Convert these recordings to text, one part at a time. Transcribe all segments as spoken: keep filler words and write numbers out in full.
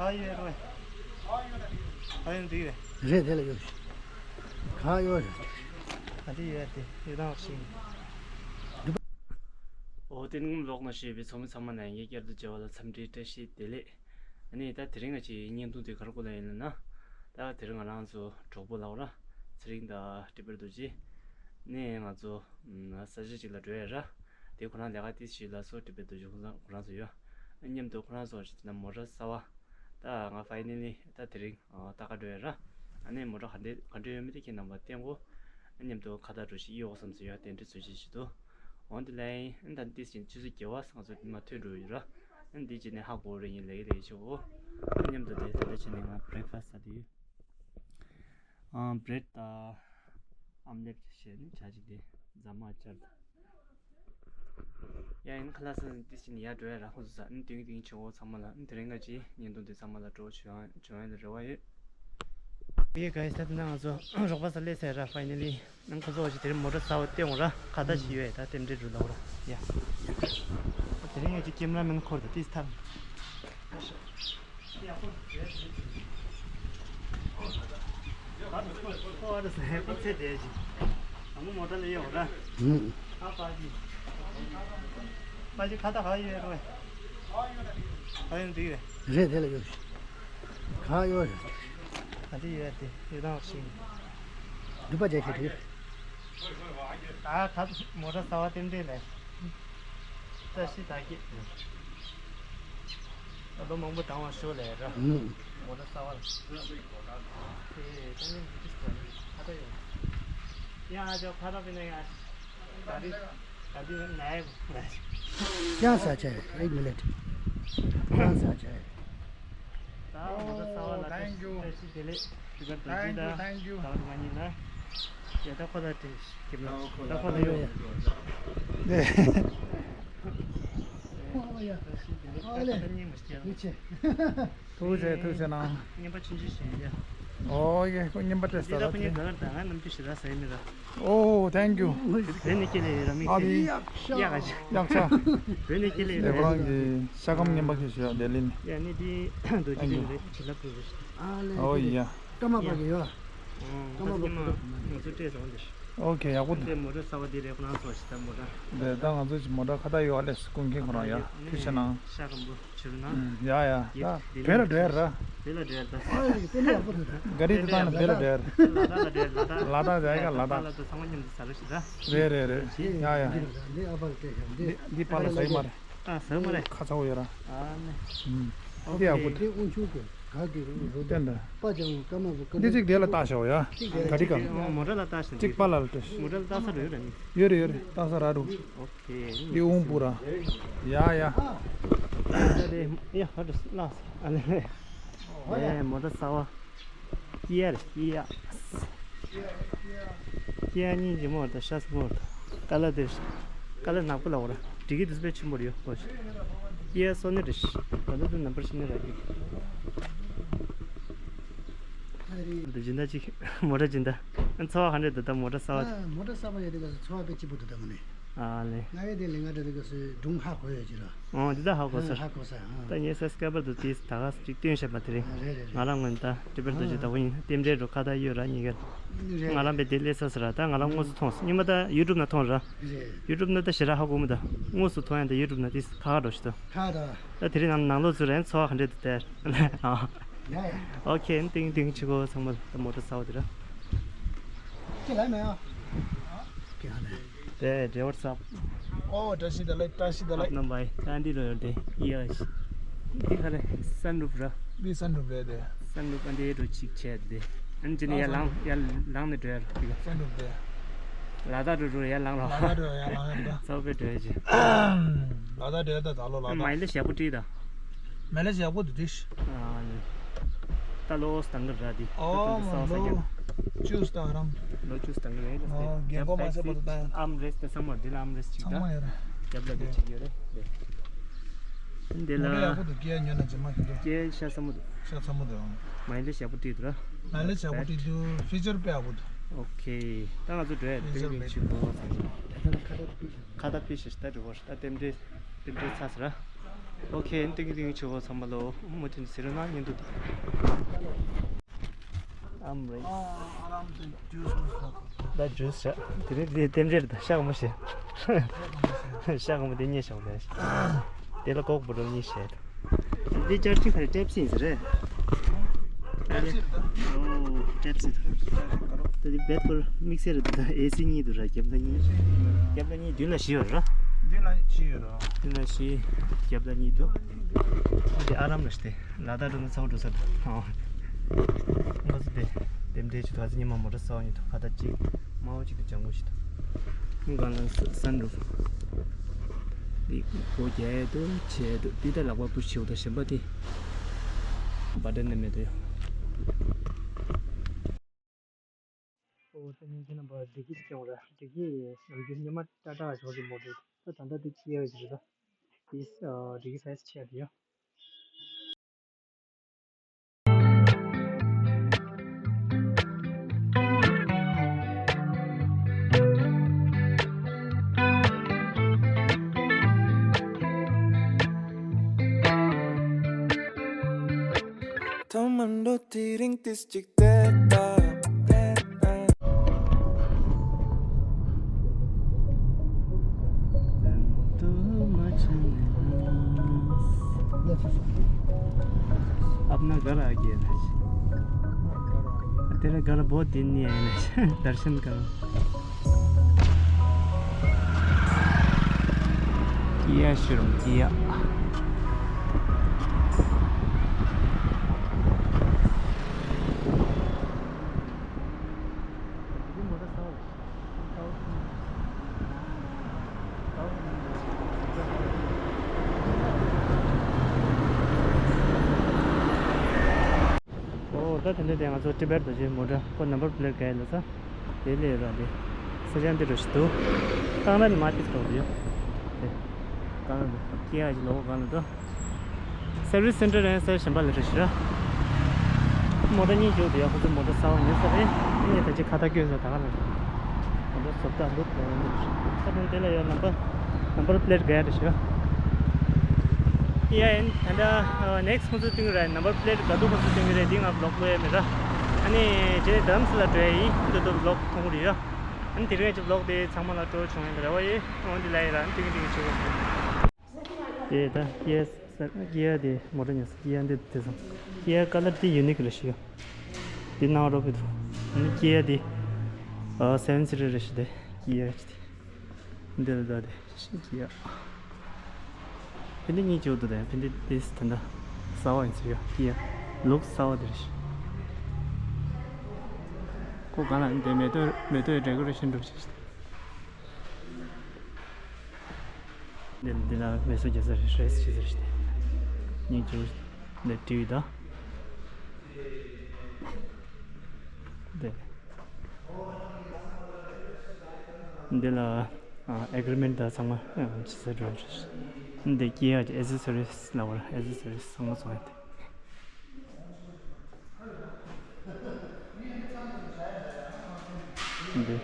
ཧ་ཡོད་རེད། ཧ་ཡོད་འདི་ཡོད། རེད་དེ་ལ་ཡོད། གང་ཡོད་རེད། ཨ་འདི་ཡོད་དེ་ཡོད་དང་ཤིང་། འོ་དེ་སྔོན་ལོག་ན་ཞེས་པའི་ཚོགས་མི་ཚང་མ་ནས་ངས་བསྐྱར་དུ་མཇལ་བ་ལ་འཚམས་འདྲིའི་བཀྲ་ཤིས་བདེ་ལེགས། ཨ་ནི་ད་དེ་རིང་ང་ཅིག་བརྙན་ཐུང་དེ་ག་རེ་སྐོར་ལ་ཡིན་ལབ་ན། ད་དེ་རིང་ང་རང་ཚོ་གྲོགས་པོ་ལབ་ར། ཚེ་རིང་དང་བཀྲིས་དཔལ་རྡོ་རྗེ། ནས་ང་ཚོ་ས་ཆ་གཅིག་ལ་འགྲོ་ཡ་ར། དེ་ཁོ་རང་ལས་ཀ་ཏིས་ཞིག་ལ་སོ་བཀྲིས་དཔལ་རྡོ་རྗེ་ཁོ་རང་ཁོ་རང་ཚོ་ཡོད། མཉམ་དུ་ཁོ་རང་ཚོ་ཞིག་ན་མོ་ཊ་གསར་བ། ད་ང་ཕའི་ནལ་ལི་ད་དེ་རིང་ད་ག་འགྲོ་ཡ་ར། ཨ་ནི་མོ་ཊ་ག་འདྲ་ག་འདྲ་ཡོད་མེད་དེ་ཁྱེད་རྣམ་པ་བསྟན་གོ། མཉམ་དུ་ཁ་བརྡ་འགྲོ་ཞིག་གཡོག་བསམ་ཚུལ་ཡོད་དེ་འདྲ་ཚོད་ཅིག་ཞིག་འདུག་འོན་ཏེ་ལན་ཨན་ད་ཏིས་ཞིག་ཆུ་ཚོད་བརྒྱད་པ་ང་ཚོ་མ་ཐོན་འགྲོ་ཡོད་ར། ཨན་འདི་བྱས་ནས་ཧ་གོ་རེ་ཡིན་ལེགས་ལེགས་ཆོག་མཉམ་དུ་དེ་ད་ལྟ་བྱས་ནས་ང་བྷི་རེག་ཕ་སི་ཟ་དུས་ཡོད། ཨང་བྷི་རེཌ་དང་ཨམ་ལེཊ་བྱས་ནས་ཇ་ཅིག་དེ་རྫ་མ་སྦྱར་དང་། ཡ་ཡིན་ཁ་ལག་ཟ་ནས་ཏིས་ཞིག་ནས་ཡར་འགྲོ་ཡ་ར་ཁོ་ཚོ་ཟ་ཨན་དེ་རིང་དེ་རིང་ཆོག་གོ་ཚང་མ་ལ་ཨན་དེ་རིང་ང་ཅི་བརྙན་ཐུང་དེ་ཚང་མ་ལ་སྤྲོ་བོ་བྱུང་ཡ་ལ་རེ་བ་ཡོད། ཡེ་ག་ཡི་ས་དེ་ན་ང་ཚོ་རོགས་པ་ས་སླེབས་ཚར་ར་ཕའི་ནལ་ལི། ནང་ཁོ་ཚོ་ཞིག་དེར་མོ་ཊ་གསར་བ་སྟེར་འོང་ར་ཁ་བརྡ་ཞིག་ཡོད་ད་རྟེན་འབྲེལ་རུ་ལོག་ར་ཡ། དེ་རིང་ངས་ཀྱི་ཀེམ་ར་མེན་འཁོར་དུ་ཏིས་ཐབས། ཁ་བརྡ་ཟེར་ཁོ་ཚེ་དེ་ཞིག་ཨ་མོ་མོ་ཊ་ལ་ཡོད་ར། ཨ་པ་ཞིག་པ་ཞིག་ཁ་བརྡ་ཧ་ཡོད་ར། ཧ་ཡོད་འདི་ཡོད། རེད་དེ་ལ་ཡོད། གང་ཡོད་རེད། ད་འདི་ཡོད་དེ་ཡོད་དང་ཞིག་འདི་པ་རྒྱ་ཤེས་རེད། ད་ད་མོ་ཊ་གསར་བ་རྟེན་འབྲེལ་ལས། བཀྲ་ཤིས་བདེ་ལེགས། ད་ལོ་མང་པོ་བཏང་བ་ཤོག་ལས་ར། ཨུམ། མོ་ཊ་གསར་བ་ལ། ཨེ་ད་ནི་འདི་ཏིས་པ་ནི་ཁ་ད་ཡོད། ཡང་ཨ་ཅོ་ཁ་ད་པི་ན་ཡང་། ད་འདི་ད་འདི་ནའི་ལས། ཡང་ས་ཆ་ཨེག་མི་ལེ་ཊི། ཡང་ས་ཆ། ད་མོ་ཊ་གསར་བ་ལ་བཀྲ་ཤིས་བདེ་ལེགས། Thank you, thank you. ད་ང་གཉིས་ལ། ཡ་ད་ཁོ་ལ་དེ་ཁྱེད་ལ་ད་ཁོ་ལ་ཡོད། ཨོ་ཡ། བཀྲ་ཤིས་བདེ་ལེགས། ཨོ་ལེ། ད་གཉིས་མ་སྐྱེལ། ཐུགས་རྗེ་ཆེ། ཐུགས་རྗེ་ཆེ་གནང་། རྔན་པ་ཆུང་ཆུང་བྱས་ཡ། ཨོ་ཡ་ཁོ་རྔན་པ་སྤྲད་ས་འདི་ལ་ལ་ཁོ་གཉིས་དེ། ག་གར་ད་ང་ནམ་རྒྱུན་ཞེ་དྲག་ཟ་ཡི་མེད་ར། ཨོ་thank you། བོད་ནས་སྐྱེལ་ལེ་ཡོད་ར་མི་ཨ་ཚེ། ཡག་ཤ། ཡག་ཤ། ཡག་ཤ། བོད་ནས་སྐྱེལ་ལེ་ཡོད་ར། ཁོ་རང་གི་ཤ་སྐམ་རྔན་པ་ཁྱེར་ཞུ་ཡ་ལྡི་ལི་ནས། ཡ་ནི་དེ་རྡོ་རྗེ་གདན་རེད་བྱིན་རླབས་ཕུལ་རེད། ཨ་ལེ། ཨོ་ཡ། ཀརྨ་པ་གི་ཡོད། ཨོ་ད་ཉི་མ་ང་ཚོ་སྤྲད་སོང་དེ། ཨོ་ཁེ་ཡག་པོ་འདུག་དེ་མོ་ཊ་གསར་བ་དེ་རེད་ཁོ་རང་ཚོ་ཞིག་ད་མོ་ཊ། རེད་ད་ང་ཚོ་ཞིག་མོ་ཊ་ཁ་ད་ཡོད་ཨ་ལེ་སྐུ་མཁྱེན་ཁོ་རང་ཡ་ཐུགས་རྗེ་གནང་། ཤ་སྐམ་པོ། ཕྱིར་ན། ཡ་ཡ། ད་བོད་ལ་འགྲོ་ཡ་ར། བོད་ལ་འགྲོ་ཡ་ར། ཨ་ཡ་དེ་ནས་ཡག་པོ་འདུག་ད། ག་རི་དེ་བཏང་ན་བོད་ལ་འགྲོ་ཡ་ར། ལ་དྭགས་ལ་འགྲོ་ཡ་ལ་དྭགས། ལ་དྭགས་ཡ་ག་ལ་དྭགས། ལ་དྭགས་ཚང་མ་མཉམ་དུ་ཟ་ར་ཞིག་ད། རེད་རེད་རེད། ཡ་ཡ། འདི་ཨ་པ་ལ་སྤྲད་ཤག་འདི། འདི་པ་ལ་ཟ་ཡི་མ་རེད། ཨ་ཟ་མ་རེད། ཁ་ཚ་བོ་ཡོད་ར། ཨ་ནི། ཨུམ། འདི་ཡག་པོ་འདུག་འདི་དབུང་ཆུང་གི་ག་གི་རུ་རུ་བསྟན་ད། པ་ཅང་ཀ་མ་བུ་ཀ་འདི་གཅིག་དེ་ལ་བཏགས་ཤག་ཡ། ག་རི་ག། མོ་ཊ་ལ་བཏགས་ཤག་གཅིག་པ་ལ་ལ་སྤྲད། མོ་ཊ་ལ་བཏགས་ས་རེད་ཡོད་ར་ནི། ཡོད་རེད་ཡོད་རེད་བཏགས་ས་ར་རུ། འདི་དབུང་སྤུ་ར། ཡ་ཡ། ཡ་ཧ་ཏུ་ལགས་ཨ་ལེ། ཨེ་མོ་ཊ་གསར་བ། ཀི་ཡ་རེད་ཀི་ཡ། ཀི་ཡ་གཉིས་ཀྱི་མོ་ཊ་ཤ་སི་མོ་ཊ། ཀ་ལ་དེ་རེད། ཀ་ལ་ནག་པོ་ལ་འོ་ར། འགྲིག་གི་དུས་ཚོད་ཆེན་པོ་རེད་ཡོད་གོ། ཀི་ཡ་སོ་ནི་རེད། ད་ལྟ་དུ་ནམ་པར་ཤི་ནི་ར་གི། འདི་སྦྱིན་བདག་ཅིག་མོ་ཊ་སྦྱིན་བདག་ཚོར་བ་ག་འདྲ་འདུག་ད་མོ་ཊ་གསར་བ། མོ་ཊ་གསར་བ་ཡོད་དུས་སྐབས་སུ་ཚོར་བ་དཔེ་སྐྱིད་པོ་འདུག་ད་དངོས་གནས། ཨ་ལེ། ང་ཡི་དེ་ལས་ང་འདྲ་དུས་སྐབས་སུ་སྒྲུང་ཧ་གོ་ཡོད་ཀྱི་ར། ཨོ་འདི་ད་ཧ་གོ་ས། ཧ་གོ་ས་ཨ། ད་ངས་སབ་སི་ཀ་རའི་བར་དུ་དེ་ད་ག་ཅིག་སྟོན་བྱས་པ་དེ་རེད། རེད་རེད་རེད། ང་རང་ངོས་ད་ཀྲི་པལ་རྡོ་རྗེ་ཟླ་བོ་ཡིན་རྟེན་འབྲེལ་རུ་ཁ་བརྡ་ཡོད་ར་གཉིས་ཀར། རེད། ང་རང་པའི་དེ་སླེབས་ས་ས་ར་ད་ང་རང་དངོས་སུ་མཐོང་སོང་སྙིང་པ་ད་ཡུ་ཊུབ་ན་མཐོང་ར། རེད། ཡུ་ཊུབ་ན་ད་ཞེ་དྲག་ཧ་གོ་མི་ད། དངོས་སུ་མཐོང་ཡང་ད་ཡུ་ཊུབ་ན་དེ་ཁ་ཁ་འགྲོ་ཤི་ད། ཁ་ད། ད་དེ་རིང་ནང་ནང་ལོགས་ཚུར་རན་ཚོར་བ་ག་འདྲས་འདུག་དེར། ཨ། ཡ་ཡ། ཨོ་ཁེ། ཏིང་ཏིང་ཆི་གོ་ཚང་མ་ད་མོ་ཊ་གསར་བ་དེ་ར། ཅི་ལ་མེད་ཨ། ཀྱི་ཧ་ལེ། དེ་ཌེ་ཝར་སབ། ཨོ་བཀྲ་ཤིས་བདེ་ལེགས་བཀྲ་ཤིས་བདེ་ལེགས། ཨ་ནམ་བའི་ད་འདི་རོ་ཡོད་དེ་ཡ་ཤི། འདི་ག་རེ་སན་རུབ་ར། འདི་སན་རུབ་རེད་དེ། སན་རུབ་ཨ་འདི་རུ་ཅིག་བྱས་དེ། ཨ་ནི་ཅི་ནི་ཡར་ལངས་ཡར་ལངས་ནས་འགྲོ་ཡ་ར་འདི་ག་སན་རུབ་དེ། ལ་དྭགས་རུ་རུ་ཡར་ལངས་རོགས། ལ་དྭགས་རུ་ཡར་ལངས་ཡ་ར། ཚོགས་པའི་འགྲོ་ཡ་ཅི། ལ་དྭགས་འགྲོ་ཡ་ད་ད་ལོ་ལ་དྭགས། མ་ཡི་ལ་ཞག་པོ་བྲིས་ད། མེ་ལེ་ཞག་པོ་འདུག་དེ་ཤི། ད་ལོ་སྟང་གི་ར་དི། ཨོ་ད་ད་ས་ས་ཡོད། ཅུས་ད་རམ། ལོ་ཅུས་སྟང་གི་རེད། ཨོ་རྒན་གོག་མ་ཚད་པ་དུ་ད་ཡང་། ཨམ་རེས་ད་ཚང་མ་འདི་ལ་ཨམ་རེས་ཅིག་ད། ཚང་མ་ཡོད་ར། རྒྱབ་ལ་དེ་ཅིག་ཡོད་རེད། འདི་ལ་ཡག་པོ་འདུག་སྐད་ཉོ་ན་ཇི་མ་ཁྱོད་ཚོ། སྐད་ཤ་ཚ་མོ་འདུག་ཤ་ཚ་མོ་འདུག་མ་ཡི་ལ་ཞག་པོ་བྲིས་འདུག་ར། མ་ཡི་ལ་ཞག་པོ་བྲིས་འདུག་ཕི་ཅར་དཔེ་ཡག་པོ་འདུག་ཨོ་ཁེ། ད་ང་ཚོ་འགྲོ་ཡ་ཕི་ཅར་དེ་དཔེ་ཅིག་གོ་ཚང་མ། ཁ་ད་ཕི་ཤ་ཤ་ད་འགྲོ་བ་ཤ་ད་རྟེན་འབྲེལ་རྟེན་འབྲེལ་ཚ་ས་ར། ཨོ་ཁེ། ཏིང་ཏིང་ཆུ་བོ་ཚང་མ་ལོ་མུ་མཐུད་ཟེར་ན་ཉན་འདུག་ད། I'm ready. ད་ཇུས་བྱ། དེ་རིང་དེ་རྟེན་འབྲེལ་དང་ཤག་མོ་བྱས། ཤག་མོ་དེ་གཉིས་བྱུང་ནས། དེ་ལ་ཀོག་པོ་རོ་གཉིས་བྱས། འདི་ཅར་ཅིག་ཁ་ཊའིབ་སི་ཡིན་ཟེར་རེད། ཊའིབ་སི་ད། ད་འདི་བེད་ཁོར་དམིགས་བསལ་རེད་ད། ཨེ་སི་གཉིས་འདུག་ར། རྒྱབ་ལ་གཉིས། རྒྱབ་ལ་གཉིས། མདུན་ལ་བཞི་ཡོད་ར། མདུན་ལ་བཞི་ཡོད་ར། མདུན་ལ་བཞི། རྒྱབ་ལ་གཉིས་འདུག་འདི་ཨ་རམ་རེད་དེ། ལ་དྭགས་འགྲོ་ན་ཚ་བོ་འགྲོ་ས་འདུག་ཨང་། ང་ཚོ་དེ་དེ་འདྲའི་ཆུ་ཐག་ཚི་ཉི་མ་མོ་ཊ་གསར་པ་གཉིས་འདུག་ཁ་ད་གཅིག་དམར་པོ་གཅིག་དང་ལྗང་གུ་ཞིག་འདུག་སྒང་ལ་ས་སན་རུབ། འདི་སྒོ་རྒྱག་ཡས་འདུག་བྱས་འདུག་འདི་ད་ལག་པ་པུ་ཤི་བྱེད་འདུག་གཞན་པ་དེ་བ་ཏན་ནས་མེད་འདུག་ཡ། ཨོ་ད་ཉིན་ཁྱེད་རྣམ་པ་ཌི་ཀི་སྐྱོང་ར། ཌི་ཀི་ལོ་རྒྱུས་སྙེ་མ་ཏྲ་ཏྲ་ཞོག་གི་མོ་ཌེལ། ད་ད་ལྟ་དེ་ཅི་ཡོད་ཟེར་ད། དེ་ཌི་ཀི་སའི་ཛི་ཆེ་ཡ་དེ་ཡོད། ཐོག་མར་འགྲོ་དེ་རིང་ཏིས་ཅིག་བལྟས་ད། अपना घर आ गया ना। तेरा घर बहुत दिन नहीं आया ना। दर्शन करो। Kia showroom, Kia. ཨོ་ད་དེ་འདྲ་དེ་ང་ཚོ་ཊི་བེཊ་རྡོ་རྗེ་མོ་ཊ་ཁོ་ནམ་བར་པི་ལེཊ་ག་ཡ་ལ་ས། དེ་ལས་ར་དེ། ས་ཆ་འདི་རུ་ཞིག་འདུག་ཀང་ར་ནི་མ་ཏིས་ཀྲོ་རེད་ཡོད། དེ། ཀང་ར་འདི་ཀི་ཡ་གི་ལོགོ་གང་ལ་འདུག་སེར་བིས་སེན་ཊར་ཡང་སེར་གཞན་པ་ལ་རེ་ཞིག་ར། མོ་ཊ་གཉིས་བྱུག་དེ་ཡ་ཁོ་ཚོ་མོ་ཊ་གསར་པ་ཉོས་ས་རེད། ཨ་ནི་ད་ཅི་ཁ་ཐག་སྐྱོན་ས་ད་ག་ལ་རེད། མོ་ཊ་བཟོ་ལྟ་འདུག་ལ་ཡོང་འདུག་ས་དེ་དེ་ལ་ཡོད་ནམ་པ། ནམ་བར་པི་ལེཊ་ག་ཡ་རེ་ཞིག་ར། ཡ་ཡིན། ད་ལྟ་ནེག་སི་ཁོང་ཚོས་སྟོན་གྱི་རེད། ནམ་བར་པི་ལེཊ་ག་དུས་ཁོང་ཚོས་སྟོན་གྱི་རེད། འདི་ང་བི་ལོག་བླུག་ཡ་མེད་ར། ཨ་ནི་རྗེས་ནས་རྡ་རམ་ས་ལ་འགྲོ་ཡ་ཡིན། འདི་དུ་བི་ལོག་མཐོང་གི་རེད་ཡ། ཨ་ནི་དེ་རིང་གི་བི་ལོག་དེ་ཚང་མ་ལ་སྤྲོ་བོ་བྱུང་ཡ་གི་རེ་བ་ཡོད། འོན་ཏེ་ལ་ཡི་ར་ཨ་ནི་ཏིང་ཏིང་བྱེད་དགོས། དེ་ད་ཀི་ཡ་ས་ཀི་ཡ་དེ་མོ་ཊ་ཉོས་ས། ཀི་ཡ་འདི་དེ་སོང་། ཀི་ཡ་ཀ་ལར་དེ་ཡུ་ནིག་རེད་ཤི་ཡོ། འདི་ནང་རོ་བི་འདུག་ཨ་ནི་ཀི་ཡ་དེ་ཨ་སེ་ཝན་སི་རི་རེད་ཤི། དེ་ཀི་ཡ་ཅི་དེ། འདི་ལ་ད་དེ་ཤི་ཀི་ཡ། ཕན་དེ་གཉིས་བྱེད་འདུག་དེ་ཕན་དེ་དེ་ད་ད་གསར་པ་ཡིན་ཟེར་ཡ། ཀི་ཡ་ལུག་གསར་པ་དེ་རེད་ཤི། ཁོ་གང་ལ་འདི་མེ་ཏོག་མེ་ཏོག་ཡི་ཌེ་ཀོ་རེ་ཤན་འགྲུབ་ཤི། འདི་འདི་ལ་མེ་སོ་རྒྱ་ས་རེད། རེས་ཆི་ཟེར་ཞིག་སྙིང་རྗེ་པོ་ཞིག་འདི་ཊི་ཝི་དང་འདི་འདི་ལ་ཨེག་རི་མེན་ཊི་དང་ཚང་མ་ཆི་ཟེར་འགྲོ་འདི་ཀི་ཡ་གི་ཨེ་སི་སོ་རི་སི་ལ་བར་ཨེ་སི་སོ་རི་སི་ཚང་མ་ཚང་ཡོད་དེ། འདི།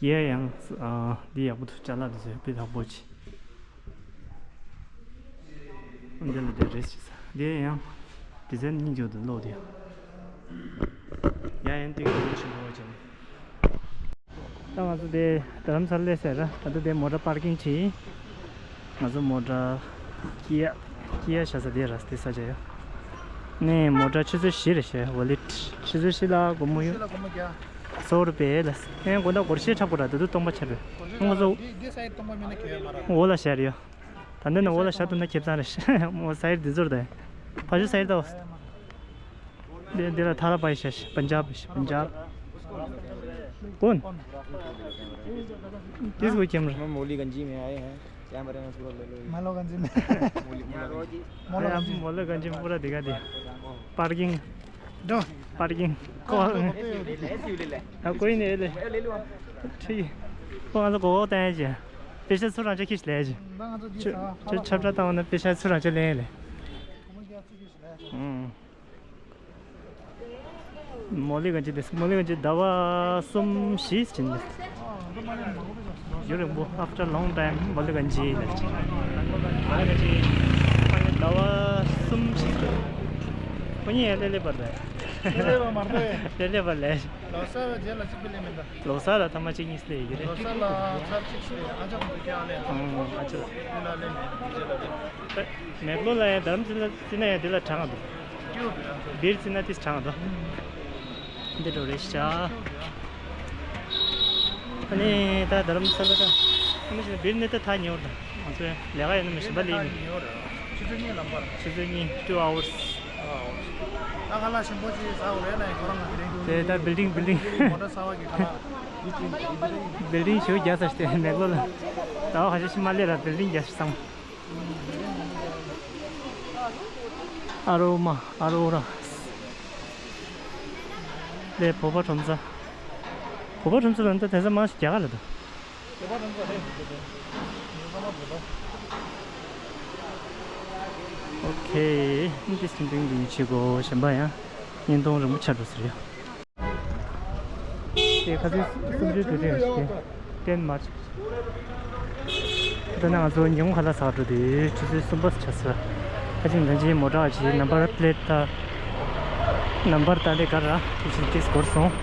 ཡ་ཡང་ཨ་འདི་ཡག་པོ་འདུག་ཅ་ལག་འདི་ཚོ་དཔེ་ཡག་པོ་ཅིག་འདི་ལ་འདི་རེས་ཅིག་ས་འདི་ཡང་ཌི་ཛའིན་སྙིང་རྗེ་པོ་འདུག་ལོ་འདི་ཡ་ཡང་འདི་ག་རེ་ཆེན་པོ་ཅན། ད་ང་ཚོ་དེ་རྡ་རམ་ས་ལ་སླེབས་ཟེར་ར། ད་ལྟ་དེ་མོ་ཊ་པར་ཀིང་བྱེད་ཡིན། ང་ཚོ་མོ་ཊ་ཀི་ཡ་ཀི་ཡ་བཞག་ས་དེ་ར་དེ་ས་ཆ་ཡ། ནས་མོ་ཊ་ཆུ་ཚོད་བཞི་རེད་ཤག་ཝོ་ལེཊ་ཆུ་ཚོད་བཞི་ལ་སྒོར་མོ་ཡོད། སོ་རུ་པེ་ལ་ཨེ་མགོ་ན་སྒོར་གཞས་འཁྲབ་དགོས་ར། དེ་དུས་སྟོང་པ་ཆགས་རེད། ང་ཚོ་འོ་ལ་བཞག་རེད་ཡ། ད་འདི་ན་འོ་ལ་བཞག་ཐུབ་ན་ཁེ་བཟང་རེད་ཤག་མོ་ས་ཡིར་འདི་ཚོར་ད་ཕ་ཤུ་ས་ཡིར་ད། འདི་འདི་ལ་ཐ་ལ་པའི་ཤ་ཤ་པན་ཇབ་པན་ཇབ། ཀོན། किसको कैमरा? मैं मौलीगंजी में आए हैं, कैमरे में पूरा ले लो। मालोगंजी में। मौली, मौलीगंजी। अरे, आप मौलीगंजी में पूरा दिखा दिया। पार्किंग। दो। पार्किंग। कौन? हाँ, कोई नहीं, ले। ले लो। ठीक है। कौन सा को होता है जी? पैसे सुरक्षा किस ले जी? छप छप जाता हूँ ना, पैसे सुरक्षा ले ले। हम्म। མོ་ལི་གན་ཇི་དེ། མོ་ལི་གན་ཇི་ཟླ་བ་གསུམ་བཞི་ཕྱིན་ཏེ། རྒྱུན་རིང་པོ། after long time མ་ལི་གན་ཇི་ལ་ཅི། མ་ལི་གན་ཇི། ཟླ་བ་གསུམ་ཞིག་འདུག་ཁོ་གཉིས་ཡང་ལེ་ལེ་བར་རེད། ལེ་ལེ་བར་མ་རེད། ལེ་ལེ་བར་ལས། ལོ་གསར་རྗེས་ལ་གཅིག་པུ་ལེ་མིན་ད། ལོ་གསར་ལ་ཐ་མ་གཅིག་གཉིས་ལེ་ཡོད་རེད། ལོ་གསར་ལ་ཚར་གཅིག་ལེ། ཨ་ཅག་གི་ཨ་ལེ། ཨང་། ཨ་ཅག་ལ་ལེ་མེད། རྗེས་ལ་ལེ། མེག་ལོ་ལ་ཡང་རྡ་རམ་ས་ལ་རྩི་ན་ཡང་དེ་ལ་གྲང་འདུག་བིར་རྩི་ན་དེས་གྲང་འདུག་འདི་འགྲོ་རེད་ཤག་ཨ་ནི་ད་རྡ་རམ་ས་ལ་ད་ཨ་ནི་བིར་ནི་ད་ཐག་ཉེ་བར་ད། ང་ཚོའི་ལས་ཀ་ཡོད་ན་མི་ཞིམ་པ་ལས་ཡིན། ཆུ་ཚོད་གཉིས་ལམ་བར། ཆུ་ཚོད་གཉིས། two hours། ད་ཁ་ལག་ཞིམ་པོ་ཅིག་ཟ་དགོས་རེད་ན་ཡིན་ཁོ་རང་ང་དེ་རིང་། དེ་ད་building building། མོ་ཊ་གསར་པ་གི་ཁ་ལག building ཞུ་རྒྱག་ས་ཞིག་དེ་མེག་ལོ་ལ། ད་བ་ཁ་ཤས་ཤིག་མ་ལས་ར་building རྒྱག་ས་བསམ། ཨ་རོ་མ་ཨ་རོ་ར། ལས་བོད་པ་ཁྲོམ་ས། བོད་པ་ཁྲོམ་ས་ལ་འདི་དེ་ཚོ་མང་ཞིག་རྒྱ་གར་ལ་འདུག་བོད་པ་ཁྲོམ་ས་རེད། ཨོ་ཁེ། འདི་སིམ་པིང་འདི་ཡིན་ཆེ་གོ་གཞན་པ་ཡང་བརྙན་ཐུང་རིང་པོ་ཆགས་འགྲོ་ཟེར་ཡ། དེ་ཁ་སང་སུམ་ཅུའི་དུས་དྲན་ཞིག་སྟེ། ཏེན་མར་ཆི། ད་ནང་ང་ཚོ་ཉིན་གུང་ཁ་ལག་ཟ་འགྲོ་དུས་ཆུ་ཚོད་གསུམ་པ་ཆགས་ཚར། ཁ་ཅིག་ད་ཅིའི་མོ་ཊ་ཅིའི་ནམ་བར་པི་ལེ་ཊི་ད། ནམ་བར་ད་འདི་ག་ར་དེ་བཞིན་ཏིས་འགོར་སོང་།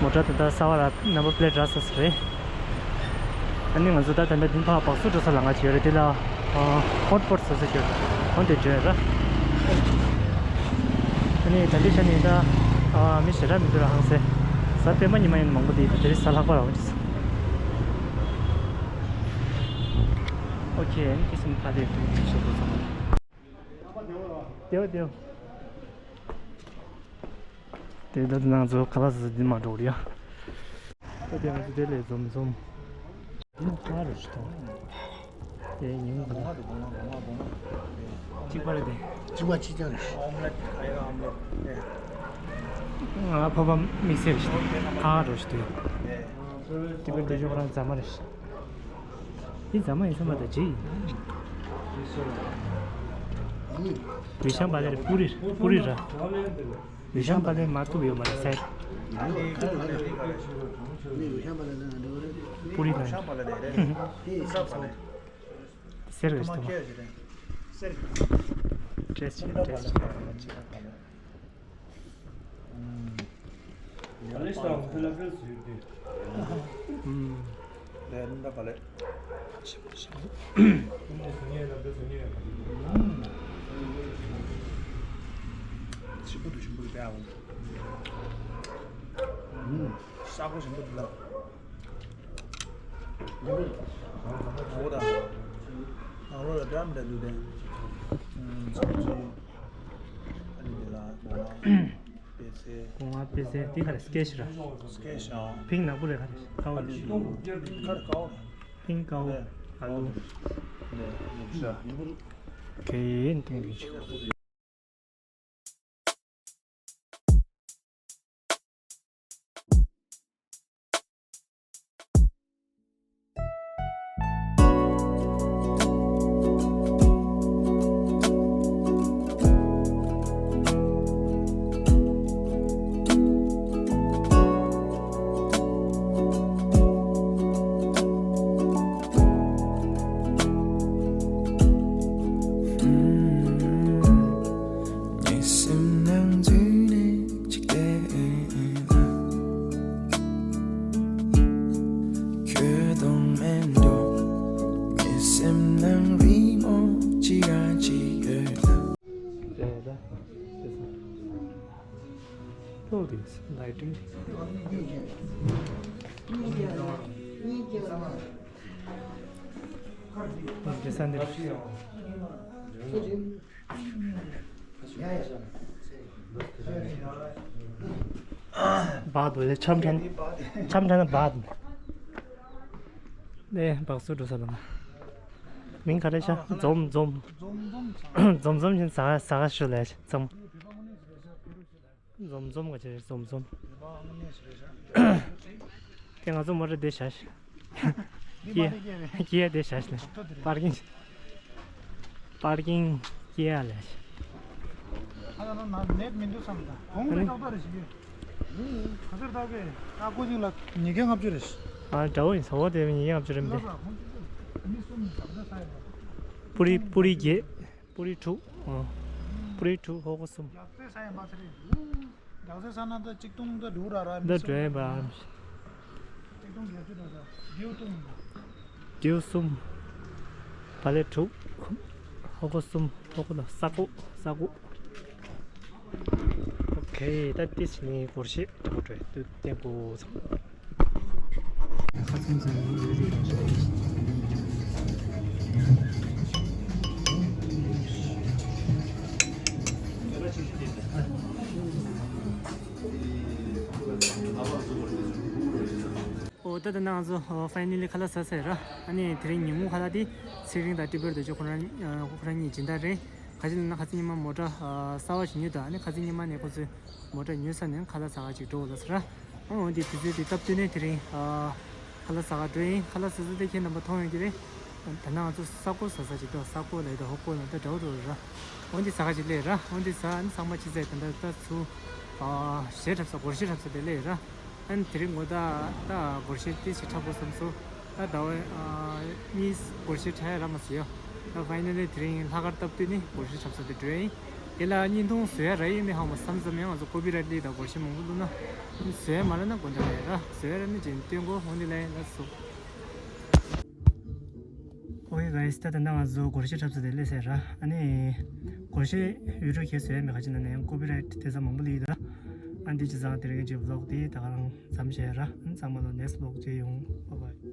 མོ་ཊ་ད་ད་གསར་པ་ར་ནམ་བར་པི་ལེ་ཊི་རག་ཚར་ས་རེད། ཨ་ནི་ང་ཚོ་ད་ད་ལྟ་འདི་ཕར་བག་སུ་འགྲོ་ས་ལ་ང་ཅིག་ཡོད་རེད། འདི་ལ་ཨ་ཧོཊ་སྤོཊ་ཟེར་ས་ཅིག་ཡོད་རེད། འོ་འདི་འགྲོ་ཡ་ར། ཨ་ནི་ད་འདི་ཆ་ནི་ད་ཨ་མི་ཞེ་དྲག་མི་འདུག་ར། ཧང་སེ་གཟའ་སྤེན་པ་ཉི་མ་ཡིན་མང་པོ་འདི་ད་དེ་རིང་གཟའ་ལྷག་པ་ར། འོ་འདི་ཨོ་ཁེ། ཨ་ནི་ཁྱེད་ཚོ་ཕར་དེ་འདུག་ཞེས་པོ་ཚང་མ། དེའོ་དེའོ། དེ་ད་ནང་ཚོ་ཁ་ལག་ཟ་ཟ་འདི་མ་འགྲོ་རེད་ཡ། ད་དེ་ང་ཚོ་དེ་ལས་འཛོམས་འཛོམས། ཡང་ཁ་རུ་ཞིག་ཐོང་། དེ་ཉིན་གུང་། གཅིག་པ་རེད་དེ། གཅིག་པ་གཅིག་རྐྱང་རེད། ཨོམ་ལེཊ། ཨོམ་ལེཊ། ང་ཕོར་པ་དམིགས་བསལ་ཞིག་ཁ་རུ་ཞིག་འདུག་དེ་པར་དེ་ཞོག་རང་རྫ་མ་རེད། འདི་རྫ་མ་ཡིན་ས་མ་ད་ཇི་ཡིན། ཡུ་ཤང་པ་ལེ་རེད། པུ་རི་པུ་རི་ར། ཡུ་ཤང་པ་ལེ་མ་ཐུབ་ཡོད་མ་རེད་ཟེར། པུ་རི་ལ། ཟེར་བས་ཏོ། ཏྲེས་ཅི་ཏྲེས་ཅི། ཨ་ནི་དེ་ལ་ནང་ལ་པེ་སེ། གོང་བ་པེ་སེ་དེ་ག་རེ་སྐེ་ཤི་ར། སྐེ་ཤི་ཨ། ཕིང་ནག་པོ་རེད་ག་རེ་ཀའོ། ཨ་ལུ་ཀ་རེ་ཀའོ། ཕིང་ཀའོ། ཨ་ལུ། ནས་ནུབ་ཤ། ཁེ་ཡིན་ཏིང་ཏིང་ཆི། ངའི་སེམས་ནང་འཛུལ་ནས་ཅིག་བལྟས་ན། ཁྱོད་མཐོང་མེད་འགྲོ། ངའི་སེམས་ནང་རི་མོ་ཅི་ར་ཅི་ཡོད་ན། Oh, this lighting. བག་འདུག་ལེ། འཆམ་འཆམ་འཆམ་ན་བག་འདུག་ལེ། བག་སུ་འགྲོ་ས་ལ། མིང་ག་རེ་ཤག་འཛོམས་འཛོམས། འཛོམས་འཛོམས་བཞིན་ཟ་ཟ་ཞུ་ལེ་འཛོམས། འཛོམས་འཛོམས་ག་ཅི་རེད། འཛོམས་འཛོམས། དེ་ང་ཚོ་མོ་ཊ་དེ་བཞག་ཤག་སྐྱེལ་སྐྱེལ་དེ་བཞག་ཤག་པར་ཀིང་པར་ཀིང་སྐྱེལ་ཡ་ལས་ཤག་ཨ་ད་ན་ནེཊ་མི་འདུག་བསམ་ད། གོང་ནས་ཏག་ཏག་རེད་ཞིག་ག་ཚོད་ཏག་གེ་ད་ཀོ་ཅིག་ལ་ཉིས་བརྒྱ་ལྔ་བཅུ་རེད། ཨ་འདྲ་བོ་ཡིན། ཟ་བ་དེ་ཡིན་ཡང་ཅི་རེད་འདི། པུ་རི་པུ་རི་བརྒྱད། པུ་རི་དྲུག་ཨ། པུ་རི་དྲུག་ཧོ་ཀོ་གསུམ། འདི་འགྲོ་ཡིན་པ། ཌིའུ་གསུམ། བ་ལེ་དྲུག་ཧོ་ཀོ་གསུམ། ཧོ་ཀོ་དང་ས་ཀོ། ས་ཀོ། ཨོ་ཁེ། ད་ཏིས་ནི་སྒོར་གཞས་འགྲོ་འགྲོ་དུ་ཏེང་གོ་ཚང་། ཨོ་ད་ད་ནང་ཚོ་ཕའི་ནལ་ལི་ཁ་ལག་ཟ་ཟེར་ར། ཨ་ནི་དེ་རིང་ཉིན་མོ་ཁ་ལག་དེ་ཚེ་རིང་དང་ཀྲི་པར་དུ་ཅོ་ཁོ་རང་ཁོ་རང་གཉིས་སྦྱིན་བདག་རེད། ག་ཅི་ལབ་ན་ཁ་སང་ཉི་མ་མོ་ཊ་གསར་བ་ཞིག་ཉོས་དང་། ཨ་ནི་ཁ་སང་ཉི་མ་ནས་ཁོ་ཚོས་མོ་ཊ་ཉོས་ས་ནས་ཁ་ལག་ཟ་ག་ཅིག་འགྲོ་ལ་ཟེར་ར། ཨོ་འོན་ཏེ་དུས་ཚོད་དེ་སྟབས་བསྟུན་ནས་དེ་རིང་ཨ་ཁ་ལག་ཟ་ག་འགྲོ་ཡིན། ཁ་ལག་ཟ་ས་དེ་ཁྱེད་རྣམ་པ་མཐོང་ཡོང་གི་རེད། ད་ནང་ང་ཚོ་ས་ཀོ་ཟ་ས་ཅིག་འདུག་ས་ཀོ་ལ་ཡོད་ཧོ་ཀོ་ལ་ད་འདྲ་བོ་འགྲོ་ར། འོན་ཏེ་ཟ་ག་ཅིག་སླེབས་ར། འོན་ཏེ་ཟ། ཨ་ནི་ཚང་མ་ཕྱི་ཚེ་ད་ད་ད་ཚུ་ཨ་གཞས་འཁྲབ་ས། སྒོར་གཞས་འཁྲབ་ས་དེ་སླེབས་ར། ཨ་ནི་དེ་རིང་ངོ་ད་ད་སྒོར་གཞས་ཏི་ཞིག་འཁྲབ་དགོས་བསམ་སོང་། ད་ཟླ་བ་ཨ་གཉིས་སྒོར་གཞས་འཁྲབ་ཡ་རག་མ་སོང་ཡ། ད་ཕའི་ནལ་ལི་དེ་རིང་ལྷག་དཀར་སྟབས་བསྟུན་ནས་སྒོར་གཞས་འཁྲབ་ས་དེ་འགྲོ་ཡ་ཡིན། དེ་ལ་བརྙན་ཐུང་བཟོ་ཡ་རག་ཡོད་མེད་ཧ་མ་བསམ་བསམ་ཡང་ང་ཚོ་ཀོ་པི་རའེ་ཊི་སླེབས་དང་སྒོར་གཞས་མང་པོ་བླུགས་ན་བཟོ་ཡ་མ་རག་ན་དགོངས་དག་རེད་ར། བཟོ་ཡ་རག་ན་ཅིག་སྟོན་གོ། འོ་འདི་ལ་ཡིན་ལགས་སོ། ཨོ་ཁེ་གྷའི་སི། ད་ད་ནང་ང་ཚོ་སྒོར་གཞས་འཁྲབ་ས་དེ་སླེབས་ཚར་ར། ཨ་ནི་སྒོར་གཞས་ཡུ་ཊུབ་གས་བཟོ་ཡ་མེད། ག་ཅི་ན་ནས་ཀོ་པི་རའེ་ཊི་དེ་ཚ་མང་པོ་སླེབས་ཡོད་ད། ཨ་འདི་ཅི་ཚང་དེ་རིང་གི་བི་ལོག་དེ་ད་ག་རང་མཚམས་བཞག་ར། ཨ་ནི་ཚང་མ་ལ་ནེགསི་ཊི་བི་ལོག་མཇལ་ཡོང་། བྷའི་བྷའི།